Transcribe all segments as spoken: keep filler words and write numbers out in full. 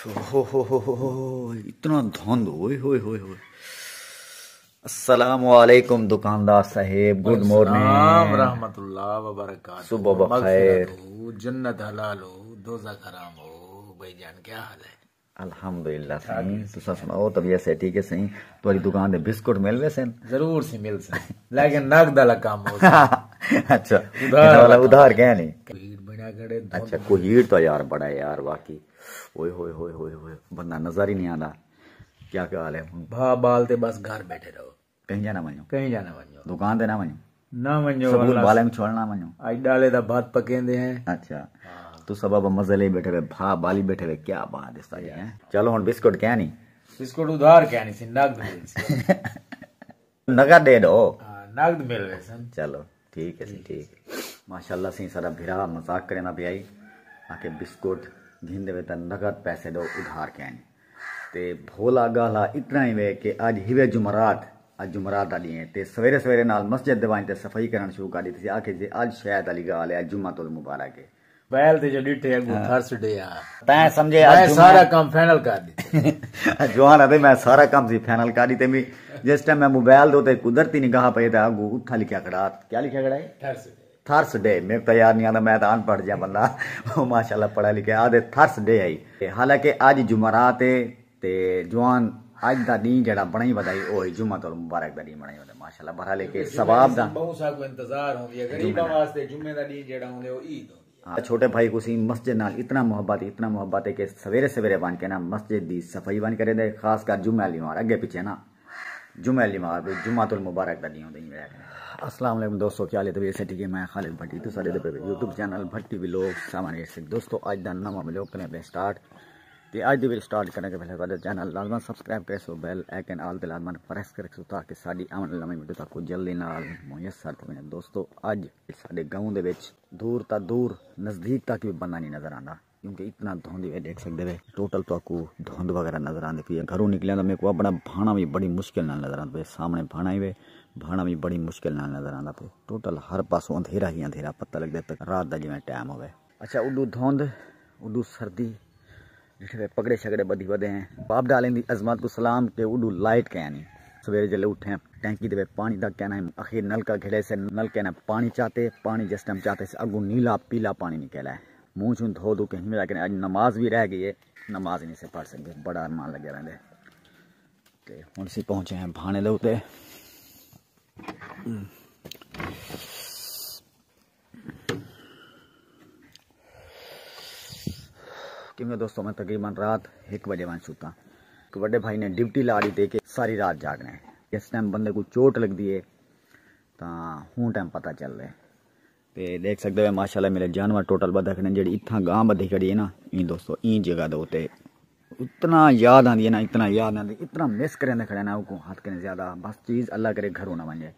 ہو ہو ہو ہو ہو، اتنا دھند، اوئے ہوئے ہوئے ہوئے۔ السلام علیکم دکاندار صاحب، گڈ مارننگ۔ السلام ورحمۃ اللہ وبرکاتہ۔ صبح بخیر۔ مغفرت ہو، جنت حلال ہو، دوزخ حرام ہو۔ بھائی جان، کیا حال ہے؟ الحمدللہ سائیں، تساں سناؤ، طبیعت سے ٹھیک ہے سائیں؟ تہاݙی دکان دے بسکٹ مل ویسن؟ ضرور سی مل سن، لیکن نقد والا کام ہو سن۔ اچھا، ادھار والا، ادھار کہیں نہیں۔ کوہیڑ بݨیا کھڑے، دھند اچھا، کوہیڑ تو یار بڑا ہے یار، واقعی۔ اوئے ہوئے ہوئے ہوئے ہوئے، بندہ نظر ہی نہیں آندا۔ کیا حال ہے ہݨ؟ بھا ٻال تے بس گھر بیٹھے رہو۔ کہیں جا نہ ونڄو۔ کہیں جا نہ ونڄو۔ دکان تے نہ ونڄو۔ نہ ونڄو، سکول والے کوں چھوڑ نہ ونڄو۔ اڄ ݙالے دا بھت پکیندے ہیں۔ اچھا۔ ہاں۔ تو سبب مزے لے بیٹھے وے، بھا ٻالی بیٹھے وے، کیا بات ہے ساری، ہیں؟ چلو ہݨ بسکٹ کہیں نہیں۔ بسکٹ ادھار کہیں نہیں سی، نقد مل سی۔ نقد ݙے ݙو۔ ہاں، نقد مل ویسن۔ چلو، ٹھیک ہے سی، ٹھیک ہے۔ ماشاءاللہ سی، سارا بھرا مذاق کریندا پیا ہئی۔ آکھے بسکٹ گھن دے وے تاں نقد پیسے ݙو، ادھار کہیں نہیں۔ تے بھولا ڳالھا اتنا ہی وے کہ اڄ ہیوے جمعرات، اڄ جمعرات دا ݙینہہ ہے تے سویرے سویرے نال مسجد دے ونڄ تے صفائی کرݨ شروع کر ݙتی سی۔ آکھے جی اڄ شاید والی ڳالھ ہے، اڄ جمعۃ المبارک ہے۔ موبائل تے جو ݙٹھے اڳوں ہاں۔ تھرس ڈے آ۔ تیں سمجھے اڄ میں جمعہ سارا کم فائنل کر ݙتے۔ جوان آہدے میں سارا کم سی فائنل کر ݙتے۔ میں جس ٹائم میں موبائل دے اتے قدرتی نگاہ پئی تاں اڳوں اتھاں لکھیا کھڑا، کیا لکھیا کھڑا ہے؟ تھرس ڈے۔ تھرس ڈے، میرے تو یار نہیں آندا، میں تو ان پڑھ جا بندہ۔ ماشاءاللہ پڑھا لکھیا، آہدے تھرس ڈے آئی۔ تے حالانکہ اڄ جمعرات ہے تے جوان اڄ دا ݙینہہ جیڑھا بݨائی ودائی، او ہی جمعۃ المبارک دا ݙینہہ بݨائی ودے۔ ماشاءاللہ، بہرحال ہے کہ ثواب دا بہوں ساکوں انتظار ہوندی ہے، غریباں واسطے جمعے دا ݙینہہ جیڑھا ہوندے، او عید ہوندی ہے۔ ہاں، چھوٹے بھائی کوں سی مسجد نال اتنا محبت، اتنا محبت ہے کہ سویرے سویرے ونڄ کے نا مسجد دی صفائی ونڄ کریندے، خاص کر جمعے والی نماز، اڳے پچھے نا جمعے والی نماز، جمعۃ المبارک دا ݙینہہ ہوندے۔ السلام علیکم دوستو، کیا حال ہے؟ طبیعت سے ٹھیک ہے؟ میں خالد بھٹی، تساں ݙیہدے پئے YouTube channel Bhatti vlog seven eight six. دوستو، اڄ دا نواں ولاگ کریں پئے سٹارٹ۔ تے اڄ دی ویڈیو سٹارٹ کرݨ دے پہلے ساݙا چینل لازماً سبسکرائب کریسو، بیل آئیکن آل تے لازماً پریس کریسو تاکہ ساݙی آوݨ والی نویں ویڈیو تہاکوں جلدی نال میسر تھیون۔ دوستو، اڄ ساݙے گاؤں دے وچ دور تا دور، نزدیک تک وی بندہ نہیں نظر آندا، کیونکہ اتنا دھند ہے، ݙیکھ سڳدے وے، ٹوٹل تہاکوں دھند وغیرہ نظر آندی پئی ہے۔ گھروں نکلیاں تاں میکوں اپݨا بھاݨا وی بڑی مشکل نال نظر آندا پئے۔ سامݨے بھاݨا ہی وے، بھاݨا وی بڑی مشکل نال نظر آندا پئے۔ ٹوٹل ہر پاسوں اندھیرا ہی اندھیرا، پتہ لڳدے پئے رات دا جیویں ٹائم ہووے۔ اچھا، اݙو دھند، اݙو سردی، ݙٹھے وے پگڑے شگڑے ٻدھی ودے ہیں۔ باب ڈالیں دی عظمت کوں سلام کہ اݙو لائٹ کائنی۔ سویرے جلے اٹھے ہیں، ٹینکی دے وچ پاݨی دا کائنا ہے، اخیر نلکا گھڑے سے، نلکے نے پاݨی چاتے، پاݨی جس ٹائم چاتے سے اڳوں نیلا پیلا پاݨی نکلا ہے۔ منہ شوں دھو دھو کے ہی ملا کے اڄ نماز وی رہ ڳئی ہے، نماز نہیں سے پڑھ سڳدے، بڑا ارمان لڳیا رہندے۔ تے ہݨ سی پہنچے ہیں بھاݨے دے اتے۔ کیونکہ دوستو، میں تقریباً رات ہک بجے ونڄ ستا۔ ہک وݙے بھائی نے ڈیوٹی لا ݙتی کہ ساری رات جاڳݨے۔ جس ٹائم بندے کوں چوٹ لڳدی ہے تاں ہوں ٹائم پتہ چلدے۔ تے ݙیکھ سڳدے وے ماشاءاللہ میݙے جانور ٹوٹل ٻدھے کھڑے ہیں، جیڑھی اتھاں گاں ٻدھی کھڑی ہے نا، ایں دوستو، ایں جگہ دے اتے اتنا یاد آندی ہے نا، اتنا یاد آندی، اتنا مس کریندے کھڑے نا، اوکوں حد کنے زیادہ۔ بس چیز اللہ کرے گھروں نہ ونڄے۔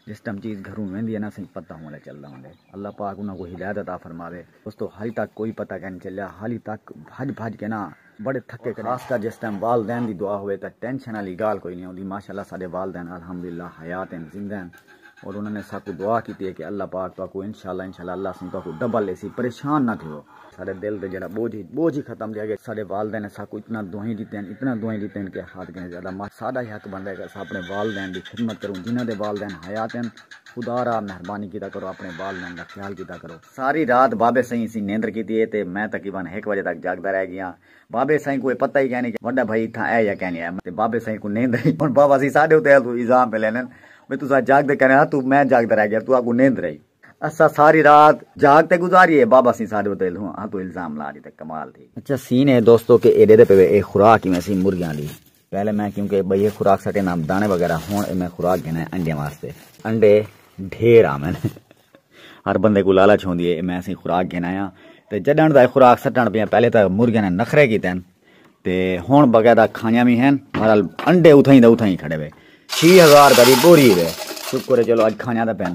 جس ٹائم چیز گھروں ویندی ہے نا، سائیں، پتہ ہووݨ چلدا ہوندے۔ اللہ پاک انہاں کوں ہدایت عطا فرماوے۔ دوستو، حالی تک کوئی پتہ کائنی چلیا، حالی تک بھڄ بھڄ کے نا بڑے تھکے کھڑے۔ خاص کر جس ٹائم والدین دی دعا ہووے تاں ٹینشن والی ڳالھ کوئی نہیں ہوندی۔ ماشاءاللہ ساݙے والدین الحمدللہ حیات ہیں، زندہ ہیں، اور انہاں نے ساکوں دعا کیتی ہے کہ اللہ پاک تہاکوں انشاءاللہ، انشاءاللہ اللہ سائیں تہاکوں ڈبل ݙیسی، پریشان نہ تھیو۔ ساݙے دل تے جیڑھا بوجھ ہی، بوجھ ہی ختم تھی ڳیا۔ ساݙے والدین نے ساکوں اتنا دعائیں ݙتیاں، اتنا دعائیں ݙتیاں کہ حد کنے زیادہ۔ ما-، ساݙا ہی حق بݨدا ہے کہ اساں اپݨے والدین دی خدمت کروں، جنہاں دے والدین حیات ہیں۔ خدا را مہربانی کیتا کرو، اپݨے والدین دا خیال کیتا کرو۔ ساری رات بابے سائیں اسی نیندر کیتی ہے تے میں تقریباً ہک بجے تک جاڳدا رہ ڳیاں۔ بابے سائیں کوں اے پتہ ہی کائنی کہ وݙا بھائی اتھاں ہے یا کائنی ہے۔ تے بابے سائیں کوں نیندر ہئی۔ ہݨ بابا سائیں ساݙے اتے الزام پئے لیندن، بھئی تساں جاڳدے کائنی ہا، توں میں جاڳدا رہ ڳیا، تہاکوں نیندر ہئی۔ اساں ساری رات جاڳ تے گزاری ہے، بابا سائیں ساݙے اتے الزام، ہاں، توں الزام لا ݙتے، کمال تھی۔ اچھا، سین ہے دوستو کہ اے ݙیہدے پئے وے، اے خوراک ایویں سی مرغیاں دی۔ پہلے میں کیونکہ بھئی اے خوراک سٹے نا دانے وغیرہ، ہݨ اے میں خوراک گھن آیا انڈیاں واسطے۔ انڈے ڈھیر آوے۔ ہر بندے کوں لالچ ہوندی ہے، میں اسی خوراک گھن آیا۔ تے جݙݨ دا اے خوراک سٹݨ پیا، پہلے تاں مرغیاں نے نخرے کیتے ہن۔ تے ہݨ باقاعدہ کھانیاں وی ہن۔ بہرحال انڈے اتھائیں دا اتھائیں کھڑے وے۔ چھی ہزار روپے دی بوری وے۔ شکر ہے، چلو اڄ کھانیاں دا پن۔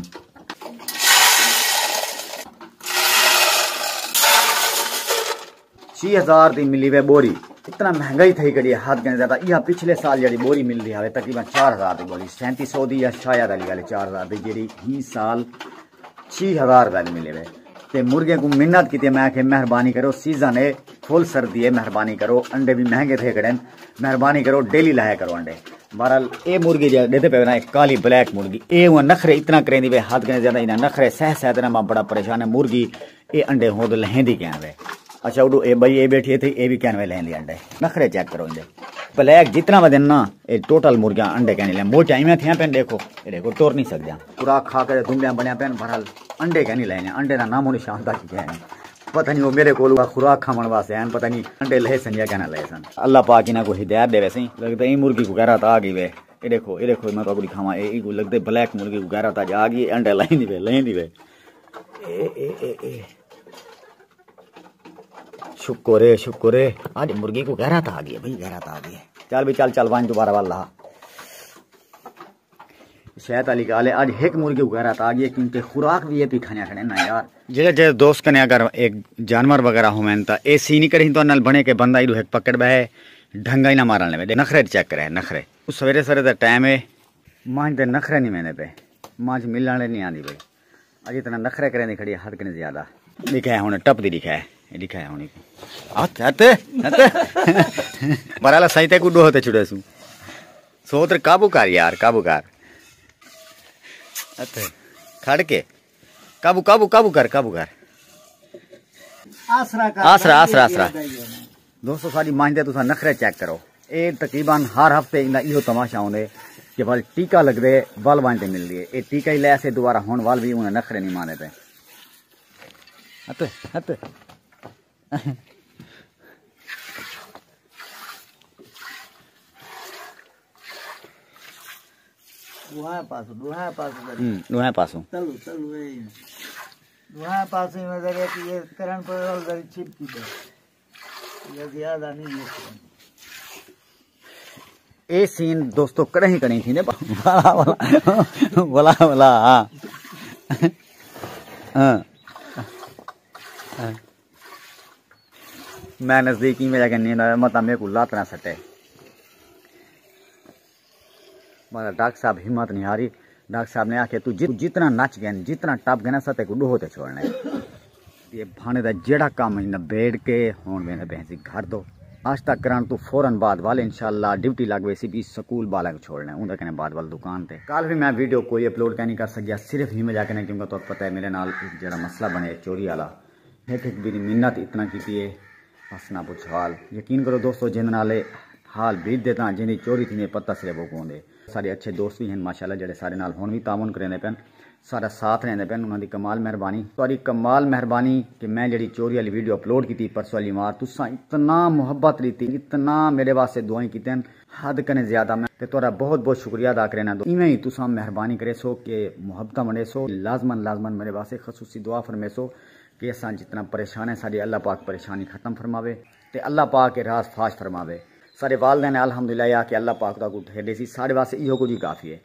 چھی ہزار دی ملی وے بوری۔ اتنا مہنگائی تھئی کھڑی ہے، حد کنے زیادہ۔ ایہا پچھلے سال جیڑھی بوری ملدی ہاوے، تقریباً چار ہزار دی بوری، سینتی سو دی یا شاید علی والے چار ہزار دی، جیڑھی ہی سال چھی ہزار روپے دی ملے وے۔ تے مرغے کوں منت کیتی، میں آکھے مہربانی کرو، سیزن ہے، فل سردی ہے، مہربانی کرو، انڈے بھی مہنگے تھے کھڑے ہیں، مہربانی کرو، ڈیلی لایا کرو انڈے۔ بہرحال، اے مرغی جا ݙیہدے پئے نا، اے کالی بلیک مرغی، اے ہوں نخرے اتنا کریندی پئے، حد کنے زیادہ انہاں نخرے سہ سہ تے نا، میں بڑا پریشان ہے۔ مرغی اے انڈے ہوں تو لہیندی کین وے۔ اچھا، اڈو اے بھائی، اے بیٹھی ہے تھے، اے بھی کین وے لہیندی انڈے۔ نخرے چیک کرو اندے۔ بلیک جتنا ودن نا، اے ٹوٹل مرغیاں انڈے کین لے۔ موٹیاں ایویں تھیاں پین، ݙیکھو، اے ݙیکھو، ٹر نہیں سڳدیاں۔ خوراک کھا کے دنبیاں بݨیاں پین، بہرحال انڈے کین لہیندے، انڈے دا نام و نشان تک کیا ہے۔ پتہ نہیں وہ میرے کول خوراک کھاوݨ واسطے آئے ہن، پتہ نہیں انڈے لہے سن یا کیا نہ لہے سن۔ اللہ پاک انہاں کو ہدایت ݙیوے سئیں۔ لڳدے ایں مرغی کو غیرت آ ڳئی وے۔ اے ݙیکھو، اے ݙیکھو، میں تہاکوں ݙکھاواں، اے، اے کو لڳدے بلیک مرغی کو غیرت اڄ آ ڳئی، انڈے لہیندی وے، لہیندی وے۔ اے، اے، اے، اے۔ شکر ہے، شکر ہے۔ اڄ مرغی کو غیرت آ ڳئی ہے بھئی، غیرت آ ڳئی ہے۔ چل بھئی، چل، چل، ونڄ دوبارہ ول لا۔ شاید علی ڳالھ ہے، اڄ ہک مرغی کو غیرت آ ڳئی ہے، کیونکہ خوراک بھی اے پئی کھانے کھڑے نا یار۔ جیڑھے جیڑھے دوست کنے اگر ایک جانور وغیرہ ہوون تاں اے سین ہی کریندے نال بݨے کہ بندہ ایݙو ہک پکڑ ٻہے، ڈھنگا ہی نہ مارݨ لے۔ نخرے چیک کرے، نخرے۔ سویرے سویرے دا ٹائم ہے، منجھ دے نخرے نہیں ویندے پئے، منجھ ملݨ نہیں آندی پئی۔ اڄ اتنا نخرے کریندی کھڑی ہے، حد کنے زیادہ۔ ݙکھائے ہݨ، ٹپ دی ݙکھائے، ݙکھائے ہݨ۔ ہتھ، ہتھ، ہتھ۔ برالا سائیں تے کو ݙوہ تے چھڑے سوں۔ سوتر قابو کر یار، قابو کر۔ ہتھ۔ کھڑ کے۔ قابو، قابو، قابو کر، قابو کر۔ آسرا کر، آسرا، آسرا، آسرا۔ دوستو، ساݙی منجھ دے تساں نخرے چیک کرو۔ اے تقریباً ہر ہفتے ایندا ایہو تماشا ہوندے کہ ول ٹیکہ لڳدے، ول ونڄ تے ملدی ہے۔ اے ٹیکہ ہی لے سے دوبارہ، ہݨ ول بھی انہاں نخرے نہیں مانے پئے۔ ہتھ، ہتھ۔ ݙوہیں پاسوں، ݙوہیں پاسوں ذرا۔ ہوں، ݙوہیں پاسوں۔ تلو، تلو، اے۔ ݙوہیں پاسوں میں ذرا کہ اے کرن پر ول ذرا چھپ کی دے۔ یہ زیادہ نہیں ہے۔ اے سین دوستو کݙاہیں کݙاہیں تھیندے۔ ولا، ولا، ولا، ولا، ہاں۔ ہاں۔ میں نزدیک ہی میرا کہ نہیں، مت میرے کو لات نہ سٹے۔ مگر ڈاکٹر صاحب ہمت نہیں ہاری۔ ڈاکٹر صاحب نے آکھیا، "تو جت-، جتنا نچ گئے، جتنا ٹپ گئے نا، ستے کو ݙوہ تے چھوڑنے۔" یہ بھانے دا جیڑھا کم ہے، نبیڑ کے ہݨ ویندے پئے ہیں گھر دو۔ ناشتہ کرݨ تو فوراً بعد ول انشاءاللہ ڈیوٹی لڳ ویسی، بھی سکول ٻالاں کو چھوڑنے، اوندا کنے بعد ول دکان تے۔ کل بھی میں ویڈیو کوئی اپلوڈ کائنی کر سڳیا، صرف ہی وجہ کنے، کیونکہ تہاکوں پتہ ہے میرے نال جیڑھا مسئلہ بݨے چوری والا، ہک ہک دی منت اتنا کیتی ہے، بس نہ پچھو حال۔ یقین کرو دوستو، جیندے نال اے حال بیت دے تاں جیندی چوری تھیندی ہے، پتہ صرف اوکوں ہوندے۔ ساݙے اچھے دوست بھی ہن ماشاءاللہ، جیڑھے ساݙے نال ہݨ بھی تعاون کریندے پن، ساݙا ساتھ ݙیندے پن، انہاں دی کمال مہربانی۔ تہاݙی کمال مہربانی کہ میں جیڑھی چوری والی ویڈیو اپلوڈ کیتی پرسوں والی مار، تساں اتنا محبت ݙتی، اتنا میرے واسطے دعائیں کیتن، حد کنے زیادہ۔ میں تے تہاݙا بہت بہت شکریہ ادا کرینا۔ ایویں ہی تساں مہربانی کریسو کہ محبتاں ونڈیسو، لازماً لازماً میرے واسطے خصوصی دعا فرمیسو کہ اساں جتنا پریشان ہیں، ساݙی اللہ پاک پریشانی ختم فرماوے تے اللہ پاک کے راز فاش فرماوے۔ ساݙے والدین الحمدللہ یا کہ اللہ پاک دا کو ڈھیر ݙیسی، ساݙے واسطے ایہو کجھ ہی کافی ہے۔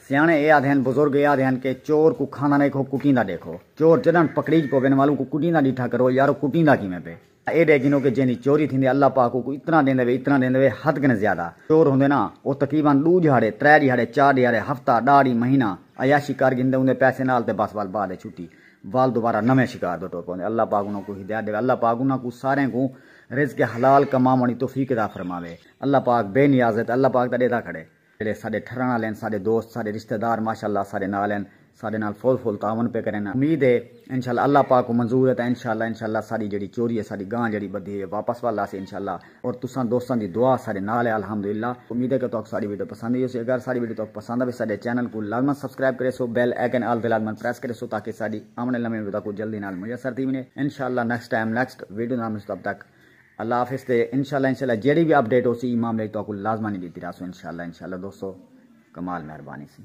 سیاݨے اے آدھے ہن، بزرگ اے آدھے ہن کہ چور کو کھانا ݙیکھو، کٹیندا ݙیکھو۔ چور جݙاں پکڑیج پووے نا، والوں کو کٹیندا ݙٹھا کرو، یارو کٹیندا کیویں پئے۔ اے ݙے گھنو کہ جیندی چوری تھیندی، اللہ پاک کو اتنا ݙیندے وے، اتنا ݙیندے وے، حد کنے زیادہ۔ چور ہوندے نا، او تقریباً ݙو ݙیہاڑے، ترے ݙیہاڑے، چار ݙیہاڑے، ہفتہ، ݙاہ ݙینہہ، مہینہ عیاشی کر گھندے ہوندے پیسے نال تے بس ول بعد چھٹی۔ ول دوبارہ نویں شکار دے ٹر پوندے۔ اللہ پاک انہاں کو ہدایت ݙیوے۔ اللہ پاک انہاں کو ساریں کو رزق حلال کماوݨ دی توفیق عطا فرماوے۔ اللہ پاک بے نیاز ہے تے اللہ پاک دا ݙیدا کھڑے۔ جیڑھے ساݙے ٹھرݨ والے ہن، ساݙے دوست، ساݙے رشتہ دار ماشاءاللہ ساݙے نال ہن، ساݙے نال فل فل تعاون پئے کرن۔ امید ہے انشاءاللہ اللہ پاک کو منظور ہے تاں انشاءاللہ، انشاءاللہ ساݙی جیڑھی چوری ہے، ساݙی گاں جیڑھی ٻدھی ہے، واپس ول آسی انشاءاللہ۔ اور تساں دوستاں دی دعا ساݙے نال ہے الحمدللہ۔ امید ہے کہ تہاکوں ساݙی ویڈیو پسند آئی ہوسی۔ اگر ساݙی ویڈیو تہاکوں پسند آوے، ساݙے چینل کو لازماً سبسکرائب کریسو، بیل آئیکن آل تے لازماً پریس کریسو تاکہ ساݙی آوݨ والی نویں ویڈیو تہاکوں جلدی نال میسر تھی ونے۔ انشاءاللہ نیکسٹ ٹائم، نیکسٹ ویڈیو نال ملسوں، تب تک اللہ حافظ۔ تے انشاءاللہ، انشاءاللہ جیڑھی بھی اپڈیٹ ہوسی، امام علی تہاکوں لازماً ݙیندی رہسوں انشاءاللہ، انشاءاللہ دوستو، کمال مہربانی سی۔